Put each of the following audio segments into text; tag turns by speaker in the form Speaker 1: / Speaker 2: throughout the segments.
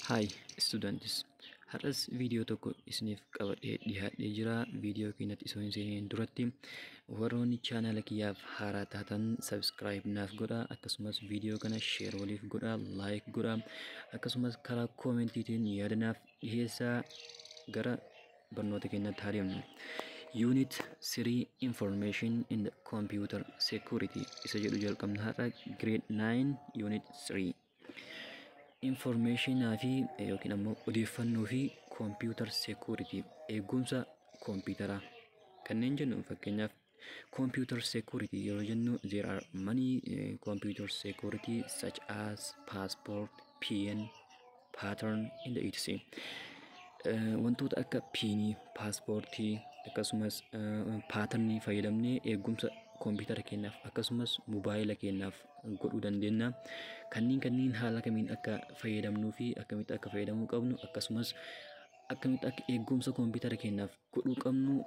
Speaker 1: Hi students, har'as viidiyoo tokko isiniif qabadhee dhiyaadhee jira. Viidiyoo keenyatti osoo hin seeniin duratti warroonni chaanala kiyyaaf haaraa taatan subscribe naaf godhaa, akkasumas viidiyoo kana share waliif godhaa, like godhaa, akkasumas karaa koomentiitiin yaada naaf dhiyeessaa. Gara barnoota keenyatti haa deemnu. Unit 3 Information in the Computer Security isa jedhu jalqabna har'a, Grade 9 Unit 3. Informationaa fi yookiin ammoo odeeffannoo fi computer security, eegumsa kompiitaraa kanneen jennu, fakkeenyaaf computer security yeroo jennu, there are many computer security such as passport, PIN, pattern and etc. Wantoota akka piinii, paaspoortii, akkasumas paaternii fayyadamnee eegumsa kompiitara keenyaaf akkasumas mobaayila keenyaaf godhuu dandeenya. Kanneen haala kamiin akka fayyadamnuu fi akkamitti akka fayyadamuu qabnu, akkasumas akkamitti akka eegumsa kompiitara keenyaaf godhuu qabnu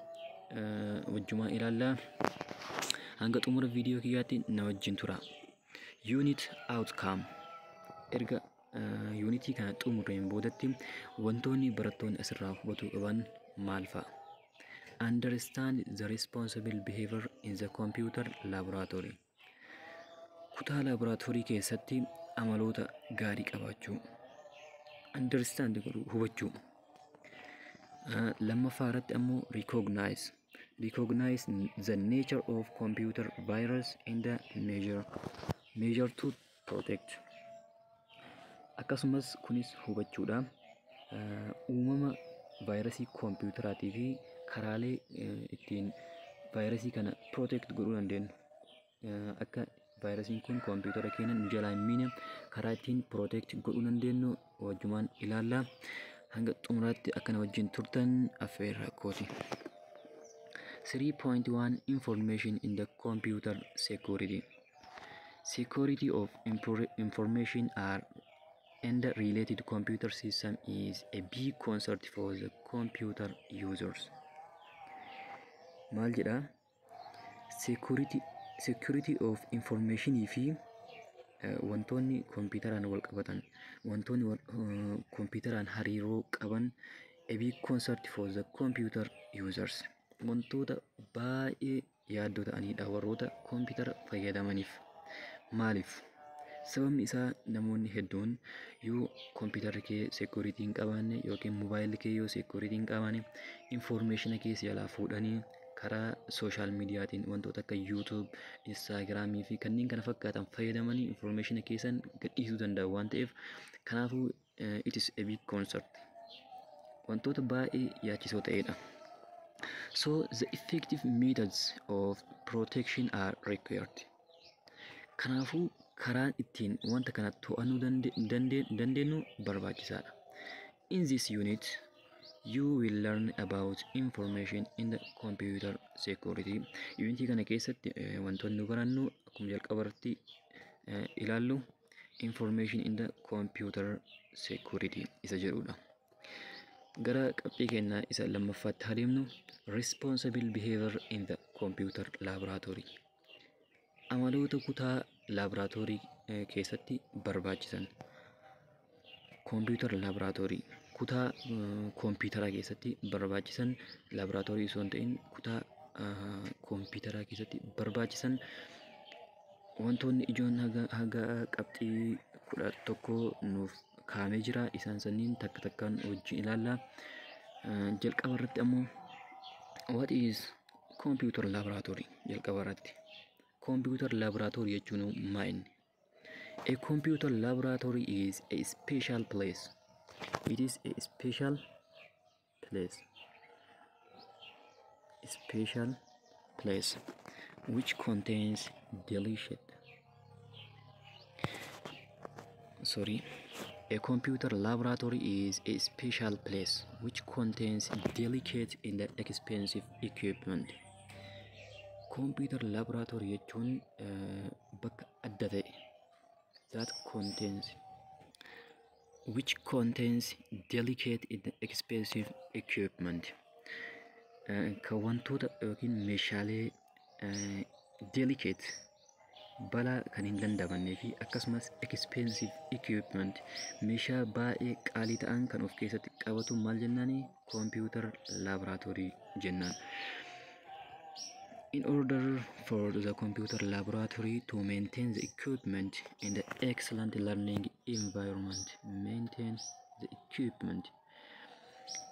Speaker 1: wajjumaan ilaallaa. Hanga xumura viidiyoo kiyyaatti na wajjin tura. Unit outcome: erga yuunitii kana xumurreen boodatti wantoonni barattoonni asirraa hubatuu qaban maal fa'a? Understand the responsible behavior in the computer laboratory. Kutaa laaboraatoorii keessatti amaloota gaarii qabaachuu. Understand godhuu, hubachuu. Lammaffaa irratti ammoo recognize. Recognize the nature of computer virus and the measure to protect. Akkasumas kunis hubachuudha. Uumama vaayirasii kompiitaraatii fi karaalee ittiin vaayirasii kana protect godhuu dandeenyu. Akka vaayirasiin kun kompiitara keenya nu jalaa hin miine karaa ittiin protect godhuu dandeenyu wajjumaan ilaalla. Hanga xumuraatti akkana wajjin turtan affeerra kooti. 3.1 Information in the Computer Security. Security of information are and related computer system is a big concern for the computer users. Maal jedha? Security of information fi wantoonni kompiitaraan wal qabatan, wantoonni kompiitaraan hariiroo qaban, a big concern for the computer users, wantoota baay'ee yaaddoo ta'anidha warroota kompiitara fayyadamaniif. Maaliif? Sababni isaa namoonni hedduun yoo kompiitarri kee security hin qabaanne yookiin mobaayilli kee yoo security hin qabaanne, information kee si jalaa fuudhanii karaa social miidiyaatiin wantoota akka YouTube, Instagramii fi kanneen kana fakkaatan fayyadamanii information keessan gadhiisuu danda'u waan ta'eef, kanaafuu it is a big concern. Wantoota baay'ee yaachisoo ta'edha. So the effective methods of protection are required. Kanaafuu karaan ittiin wanta kana to'annuu dandeenyu barbaachisaadha. In this unit, you will learn about information in the computer security. Unitii kana keessatti wantoonni nu barannu, akkuma jalqaba irratti ilaallu, information in the computer security isa jedhudha. Gara qabxii keenyaa isa lammaffaatti haa deemnu: responsible behavior in the computer laboratory. Amaloota kutaa laaboraatoorii keessatti barbaachisan. Computer laboratory, kutaa kompiitaraa keessatti barbaachisan, laaboraatoorii osoo hin ta'in kutaa kompiitaraa keessatti barbaachisan, wantoonni ijoon haga qabxii 11 nuuf kaa'amee jira. Isaan sanniin takka takkaan wajjin ilaalla. Jalqaba irratti ammoo, what is computer laboratory? Jalqaba irratti computer laboratory jechuun maa inni? A computer laboratory is a special place. It is a special place. Special place which contains delicate, sorry, a computer laboratory is a special place which contains delicate and expensive equipment. Computer laboratory jechuun bakka adda ta'e that contains, which contains delicate and expensive equipment, kan wantoota yookiin meeshaalee delicate, Balaa kan hin dandamannee fi akkasumas expensive equipment, meeshaa baay'ee qaalii ta'an kan of keessatti qabatu maal jennaani? Computer laboratory jennaan. In order for the computer laboratory to maintain the equipment in the excellent learning environment, maintain the equipment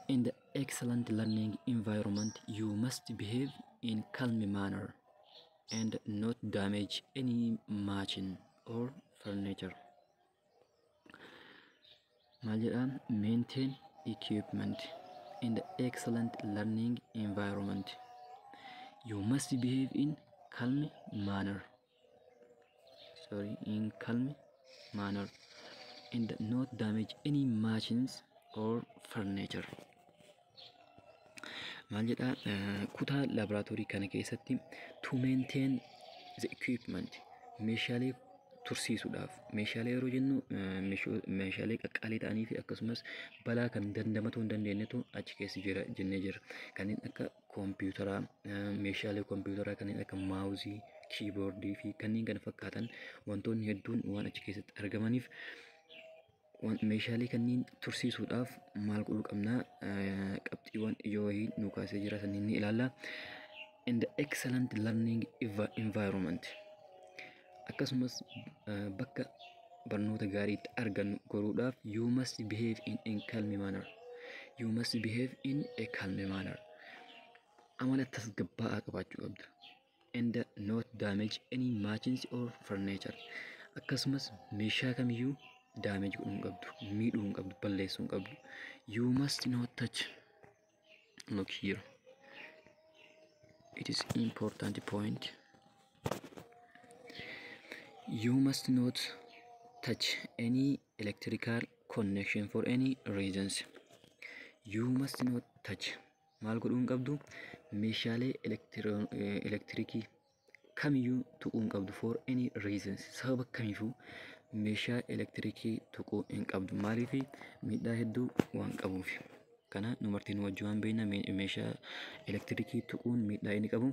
Speaker 1: in the excellent learning environment, you must behave in calm manner and not damage any machine or furniture. Maal jedha? Maintain equipment in the excellent learning environment. You must behave in calm manner. Sorry, in calm manner and not damage any machines or furniture. Maal jedha? Kutaa laaboraatoorii kana keessatti to maintain the equipment, meeshaalee tursiisuudhaaf, meeshaalee yeroo jennu meeshaalee qaqqaalii ta'anii fi akkasumas balaa kan dandamatuu hin dandeenyetu achi keessa jira jennee jira. Kanneen akka koompiyuutaraa, meeshaalee koompiyuutaraa kanneen akka maawuzii, kiiboordii fi kanneen kana fakkaatan, wantoonni hedduun waan achi keessatti argamaniif meeshaalee kanneen tursiisuudhaaf maal godhuu qabnaa? Qabxiiwwan ijoo wayii nu kaasee jira, sanniin ni ilaalla. In the excellent learning environment, akkasumas bakka barnoota gaarii itti argannu goruudhaaf, you must behave in a calm manner. You must behave in a calm manner. Amala tasgabbaa'aa qabaachuu qabda. And not damage any machines or furniture. Akkasumas meeshaa kamiyyuu damage godhuu hin qabdu, miidhuu hin qabdu, balleessuu hin qabdu. You must not touch. Look here. It is important point. You must not touch any electrical connection for any reasons. You must not touch. Maal godhuu hin qabdu? Meeshaalee elektirikii kamiyyuu tuquu hin qabdu for any reasons. Sababa kamiifuu meeshaa elektirikii tuquu hin qabdu. Maaliif? Miidhaa hedduu waan qabuuf. Kana nu martiin wajjin waan beekna, meeshaa elektirikii tuquun miidhaa inni qabu.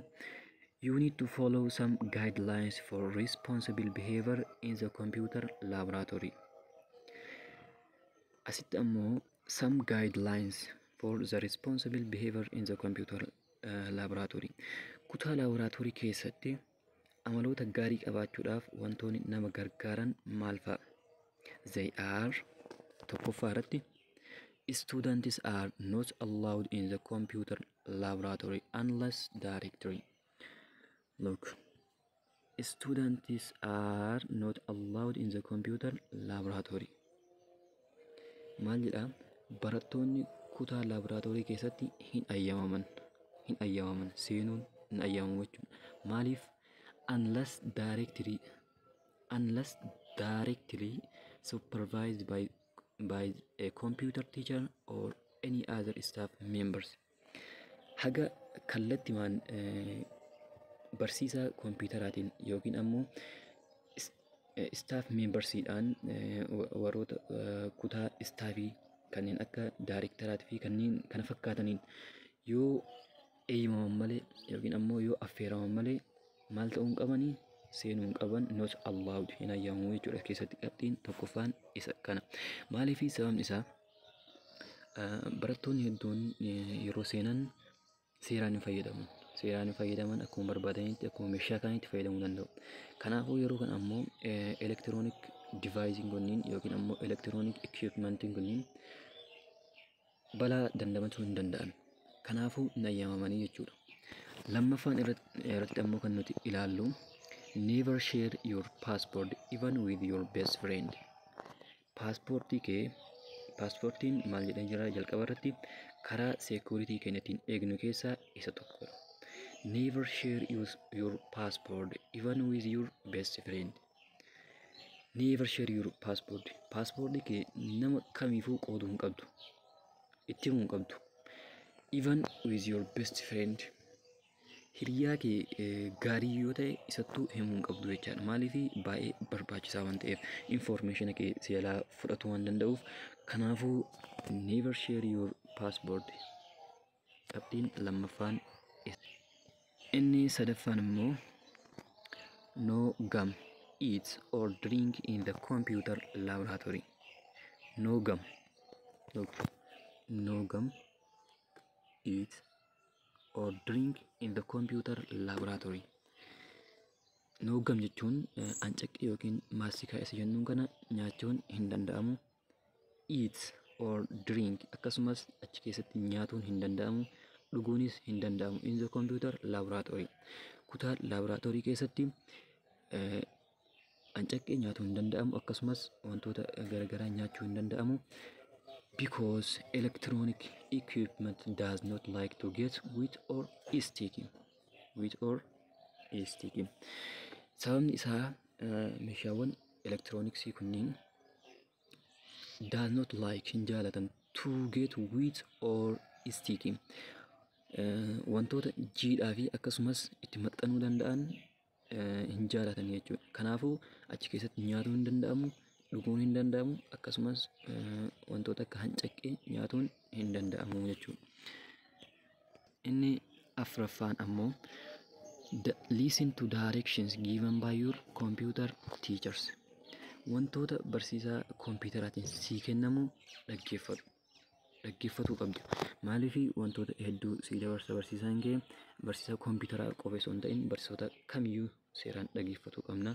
Speaker 1: You need to follow some guidelines for responsible behavior in the computer laboratory. Asitti ammoo some guidelines for the responsible behavior in the computer laboratory. Kutaa laaboraatoorii keessatti amaloota gaarii qabaachuudhaaf wantoonni nama gargaaran maal fa'a? They are, tokkoffaa irratti, students are not allowed in the computer laboratory unless directly. Look, students are not allowed in the computer laboratory. Maal jedha? Barattoonni kutaa laaboraatoorii keessatti hin ayyamaman. Hin ayyamaman, seenuun hin ayyamamu jechuudha. Maaliif? Unless directly supervised by a computer teacher or any other staff members. Haga kallattimaan barsiisaa kompiitaraatiin yookiin ammoo staff membersiidhaan, warroota kutaa staffii kanneen akka daarektaraatii fi kanneen kana fakkaataniin yoo eeyyamaman malee yookiin ammoo yoo affeeraman malee maal ta'uu hin qabanii? Seenuu hin qaban. Not allowed, hin ayyamamu jechuudha keessatti. Qabxiin tokkoffaan isa kana. Maaliif? Sababni isaa barattoonni hedduun yeroo seenan seeraan hin fayyadaman. Seeraan hin fayyadaman, akkuma barbaadanitti, akkuma meeshaa kaanitti fayyadamuu danda'u. Kanaafuu yeroo kana ammoo electronic deviceiin kunniin yookiin ammoo electronic equipmentiin kunniin balaa dandamachuu hin danda'an. Kanaafuu hin ayyamamanii jechuudha. Lammaffaan irratti ammoo kan nuti ilaallu, never share your password even with your best friend. Paaspoortii kee, paaspoortiin maal jedhee jira jalqaba irratti? Karaa security keenya ittiin eegnu keessaa isa tokkodha. Never share your password even with your best friend. Never share your password. Paaspoortii kee nama kamiifuu qooduu hin qabdu. Itti himuu hin qabdu. Even with your best friend. Hiriyaa kee gaarii yoo ta'e isattuu himuu hin qabdu jechaadha. Maaliif? Baay'ee barbaachisaa waan ta'eef, information kee si jalaa fudhatuu waan danda'uuf. Kanaafuu never share your password. Qabxiin lammaffaan. Inni sadaffaan immoo no gum. Eat or drink in the computer laboratory. No gum. Look, no gum, eat or drink in the computer laboratory. No gum jechuun ancaqqee yookiin maastikaa isa jennuun kana nyaachuun hin danda'amu. Eat or drink, akkasumas achi keessatti nyaatuun hin danda'amu, dhuguunis hin danda'amu. In the computer laboratory, kutaa laaboraatoorii keessatti ancaqqee nyaatuu hin danda'amu, akkasumas wantoota garaagaraa nyaachuu hin danda'amu. Because electronic equipment does not like to get wet or sticky. Wet or sticky. Sababni isaa meeshaawwan elektirooniksii kunniin does not like, hin jaalatan, to get wet or sticky. Wantoota jiidhaa fi akkasumas itti maxxanuu danda'an hin jaalatan jechuudha. Kanaafuu achi keessatti nyaatuu hin danda'amu, dhuguun hin danda'amu, akkasumas wantoota akka hancaqqee nyaatuun hin danda'amu jechuudha. Inni afuraffaan ammoo listen to directions given by your computer teachers. Wantoota barsiisaa kompiitaraatiin sii kennamu dhaggeeffadhu. Dhaggeeffatuu qabda. Maaliif? Wantoota hedduu sii dabarsa barsiisaan kee. Barsiisaa kompiitaraa qofa osoo hin ta'in barsiisota kamiyyuu seeraan dhaggeeffatuu qabna.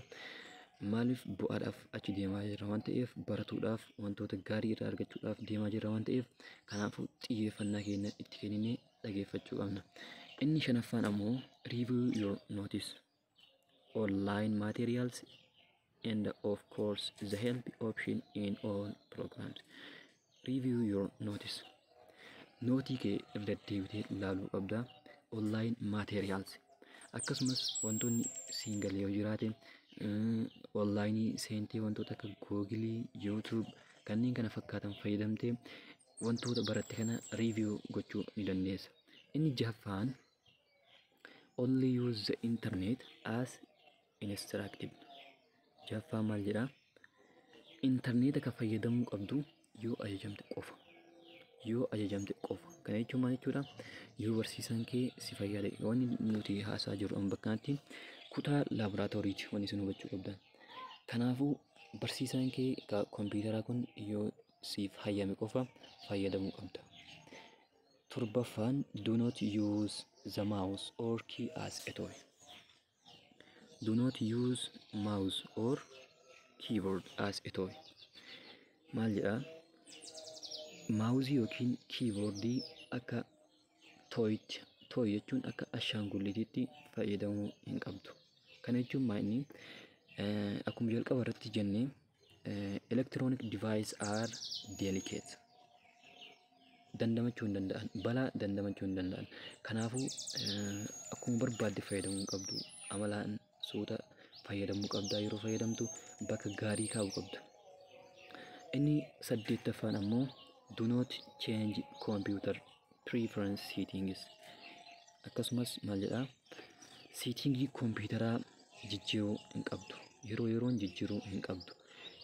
Speaker 1: Maaliif? Bu'aadhaaf achi deemaa jirra waan ta'eef, baratuudhaaf, wantoota gaarii irraa argachuudhaaf deemaa jirra waan ta'eef, kanaafuu xiyyeeffannaa keenya itti kenninee dhaggeeffachuu qabna. Inni shanaffaan ammoo review your notice, online materials and of course the help option in all programs. Review your notice. Nootii kee irra deddeebitee ilaaluu qabda. Online materials. Akkasumas wantoonni siin galee yoo jiraate onlaayinii seentee wantoota akka Googilii, YouTube kanneen kana fakkaatan fayyadamtee wantoota baratte kana review gochuu ni dandeessa. Inni jahaffaan only use the internet as instructed. Jahaffaan maal jedhaa? Intarneeta kan fayyadamuu qabdu yoo ajajamte qofa. Yoo ajajamte qofa. Kana jechuun maal jechuudha? Yoo barsiisaan kee si fayyade. Wanni nuti haasaa jirru amma bakka kanatti kutaa laaboraatooriiti wanni isin hubachuu qabdan. Kanaafuu barsiisaan kee kompiitaraa kun yoo siif hayyame qofa fayyadamuu qabda. Torbaffaan do not use the mouse or key as a toy. Do not use mouse or keyboard as a toy. Maal jedhaa? Maawuzii yookiin kiiboordii akka toyitti, toy jechuun akka ashaangulliitiitti fayyadamuu hin qabdu. Kana jechuun maal? Inni akkuma jalqaba irratti jenne electronic device are delicate. Dandamachuu hin danda'an, balaa dandamachuu hin danda'an. Kanaafuu akkuma barbaadde fayyadamuu hin qabdu. Amalaan suuta fayyadamuu qabda. Yeroo fayyadamtu bakka gaarii kaa'uu qabda. Inni saddeettaffaan ammoo do not change computer preference settings. Akkasumas maal jedhaa? Siitingii kompiitaraa jijjiiruu hin qabdu. Yeroo yeroon jijjiiruu hin qabdu.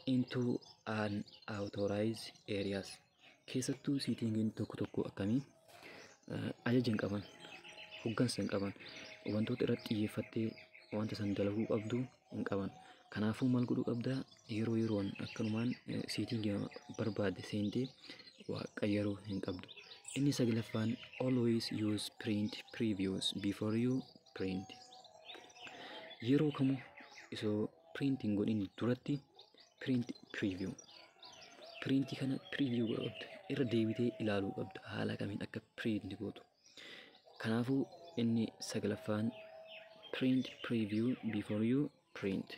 Speaker 1: Into unauthorized areas. Keessattuu siitingiin tokko tokko akkamii ajaja hin qaban, hoggansa hin qaban, wantoota irratti xiyyeeffattee wanta san dalaguu qabdu hin qaban. Kanaafuu maal godhuu qabdaa? Yeroo yeroon akkanumaan siitingii barbaadde seentee waa qayyaruu hin qabdu. Inni saglaffaan always use print previews before you print. Yeroo kamuu isoo printing godhin duratti print preview. Printii kana preview godhuu qabda. Irra deebitee ilaaluu qabda haala kamiin akka print gootu. Kanaafuu inni saglaffaan print preview before you print.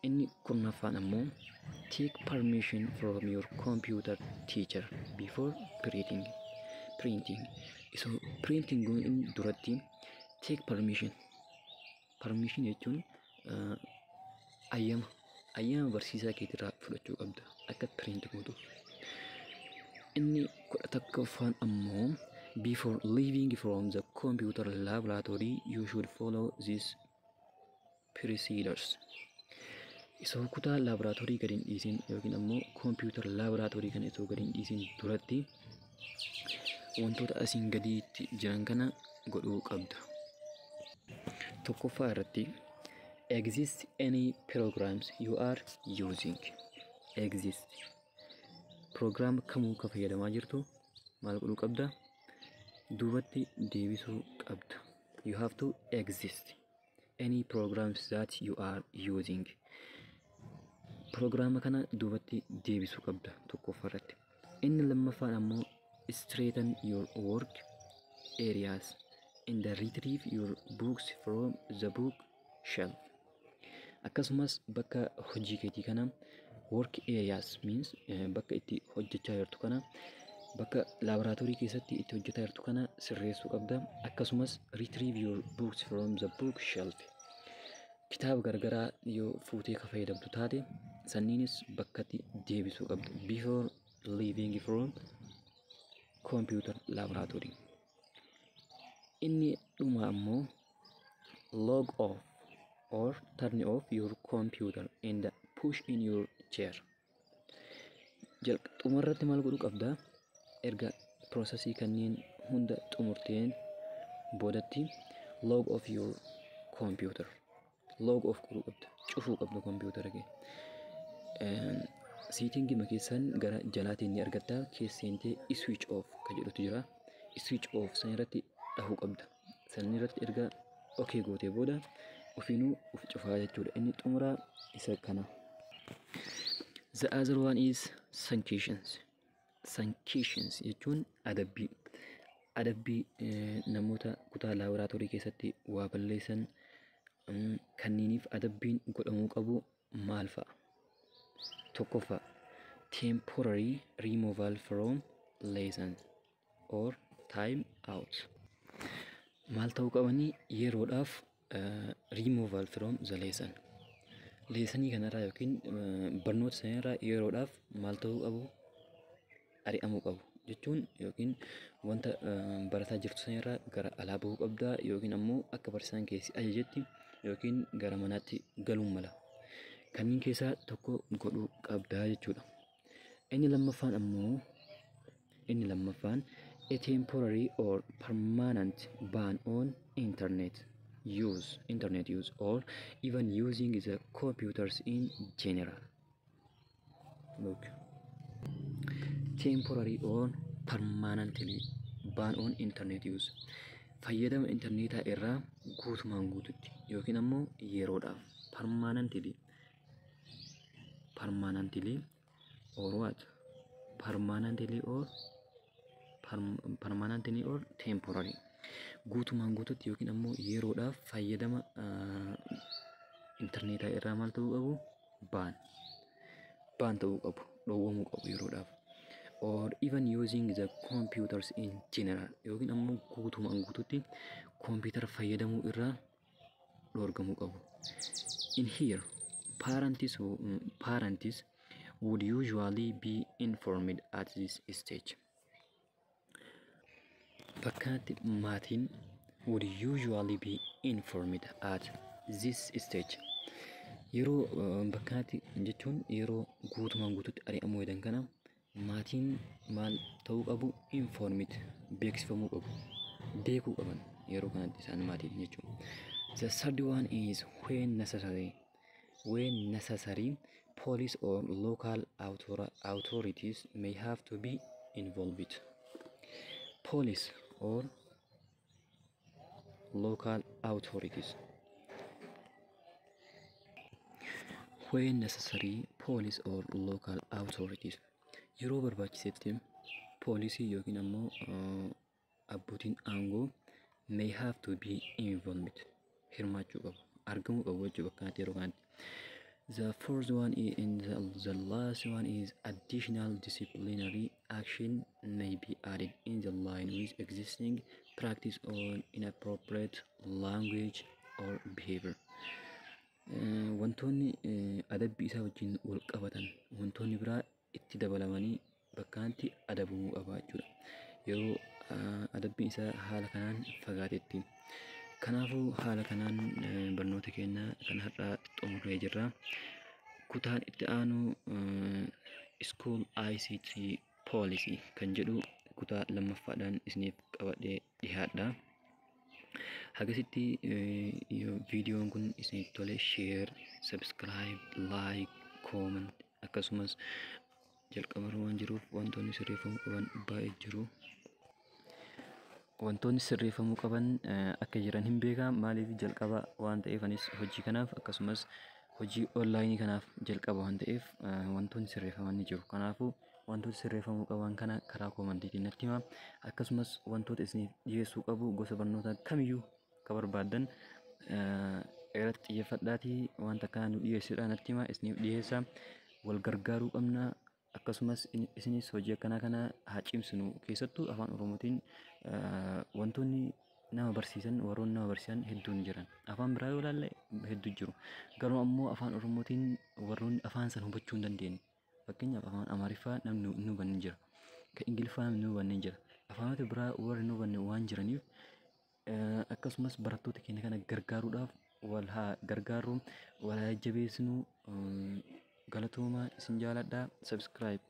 Speaker 1: Inni 10ffaan ammoo take permission from your computer teacher before printing. Printing. Isoo printing godhin duratti take permission. Permission jechuun ayyama. Ayyama barsiisaa keetirraa fudhachuu qabda akka print gootuuf. Inni 11ffaan ammoo before leaving from the computer laboratory you should follow these procedures. Isoo kutaa laaboraatoorii gadi hin dhiisin yookiin ammoo computer laaboraatoorii kana isoo gadi hin dhiisin duratti wantoota asiin gadiitti jiran kana godhuu qabda. Tokkoffaa irratti Exit any programs you are using. Exit. Program kamuu ka fayyadamaa jirtu maal godhuu qabda? Duubatti deebisuu qabda. You have to exit any programs that you are using. Prograama kana duubatti deebisuu qabda tokkoffaa irratti. Inni lammaffaan ammoo straighten your work areas and retrieve your books from the book shelf. Akkasumas bakka hojii keetii kana, work areas means bakka itti hojjechaa jirtu kana, bakka laaboraatoorii keessatti itti hojjetaa jirtu kana sirreessuu qabda. Akkasumas retrieve your books from the book shelf. Kitaaba garagaraa yoo fuutee ka fayyadamtu taate sanniinis bakkatti deebisuu qabda before leaving from computer laboratory. Inni dhuma ammoo log off or turn off your computer and push in your chair. Xumarratti maal godhuu qabda? Erga processii kanneen hunda xumurteen boodatti log off your computer. Log off godhuu qabda. Cufuu qabda kompiitara kee. Settingii keessan gara jalaatiin ni argatta. Keesseentee switch off ka jedhutu jira. Switch off san irratti dhahuu qabda. San irratti erga okay gootee booda ofiinuu of cufaa jechuudha. Inni xumuraa isa kana. The other one is sanctions. Sanctions jechuun adabbii. Adabbii namoota kutaa laaboraatoorii keessatti waa balleessan kanniiniif adabbiin godhamuu qabu maal fa'a? Tokkoffaa, temporary removal from lesson or time out. Maal ta'uu qabanii? Yeroodhaaf removal from the lesson. Lessonii kanarraa yookiin barnoota sanarraa yeroodhaaf maal ta'uu qabu? Ari'amuu qabu jechuun yookiin wanta barataa jirtu sanarraa gara alaa bahuu qabdaa yookiin ammoo akka barsiisaan keessi ajajetti yookiin gara manaatti galuun mala. Kanneen keessaa tokko godhuu qabdaa jechuudha. Inni lammaffaan ammoo, inni lammaffaan, a temporary or permanent ban on internet use or even using the computers in general. Look, temporary or permanently ban on internet use. Fayyadama intarneetaa irraa guutumaan guututti yookiin ammoo yeroodhaaf permanently or what? Permanently or permanently or temporary, guutumaan guututti yookiin ammoo yeroodhaaf fayyadama intarneetaa irraa maal ta'uu qabu? Ban ta'uu qabu, dhowwamuu qabu yeroodhaaf, or even using the computers in general, yookiin ammoo guutumaan guututti koompitara fayyadamuu irraa dhoorgamuu qabu. In here, parents would usually be informed at this stage. Bakka kanatti maatiin would usually be informed at this stage. Yeroo bakka kanatti jechuun yeroo guutumaan guututti ari'amuu jedhan kana maatiin maal ta'uu qabu? Informed, beeksifamuu qabu. Beekuu qaban yeroo kanatti isaan maatiin jechuudha. The third one is when necessary. When necessary, police or local authorities may have to be involved. Police or local authorities. When necessary, police or local authorities. Yeroo barbaachisetti poolisii yookiin ammoo abbootiin aangoo may have to be involved. Hirmaachuu qabu. Argamuu qabu jechuudha bakka kanatti, yeroo kanatti. The fourth one is and the last one is additional disciplinary action may be added in the line with existing practice on inappropriate language or behavior. Wantoonni adabbii isaa wajjin wal qabatan wantoonni biraa itti dabalamanii bakka kanatti adabamuu qaba jechuudha. Yeroo adabbiin isaa haala kanaan fagaatetti. Kanaafuu haala kanaan barnoota keenya kan har'aa xumurree jirra. Kutaan itti aanu School ICT Policy kan jedhu kutaa lammaffaadhaan isiniif qabadhee dhiyaadha. Hagasitti viidiyoon kun isinitti tole share, subscribe, like, comment, akkasumas jalqabarra waan jiruuf wantoonni sirreeffamuu qaban baay'ee jiru. Wantoonni sirreeffamuu qaban akka jiran hin beekaa, maaliif jalqaba waan ta'eef, anis hojii kanaaf akkasumas hojii onlaayinii kanaaf jalqaba waan ta'eef wantoonni sirreeffaman ni jiru. Kanaafuu wantoota sirreeffamuu qaban kana karaa koomantiitiin natti himaa. Akkasumas wantoota isiniif dhiyeessuu qabu gosa barnootaa kamiyyuu akka barbaaddan irratti xiyyeeffadhaatii wanta akkana nu dhiyeessuudha natti himaa, isiniif dhiyeessa. Wal gargaaruu qabna. Akkasumas isinis hojii akkanaa kana haa cimsinu, keessattuu afaan Oromootiin wantoonni nama barsiisan, warroonni nama barsiisan hedduun jiran. Afaan biraa yoo ilaalle hedduu jiru. Garuu ammoo afaan Oromootiin warroonni afaan sana hubachuu hin dandeenye. Fakkeenyaaf afaan Amaariffaa namni hin hubanne jira. Kan Ingiliffaa namni hin hubanne jira. Afaanota biraa warri hin hubanne waan jiraniif, akkasumas barattoota keenya kana gargaaruudhaaf wal haa gargaarru, wal haa jajjabeessinu. Galatoomaa, isin jaaladha. Subscribe.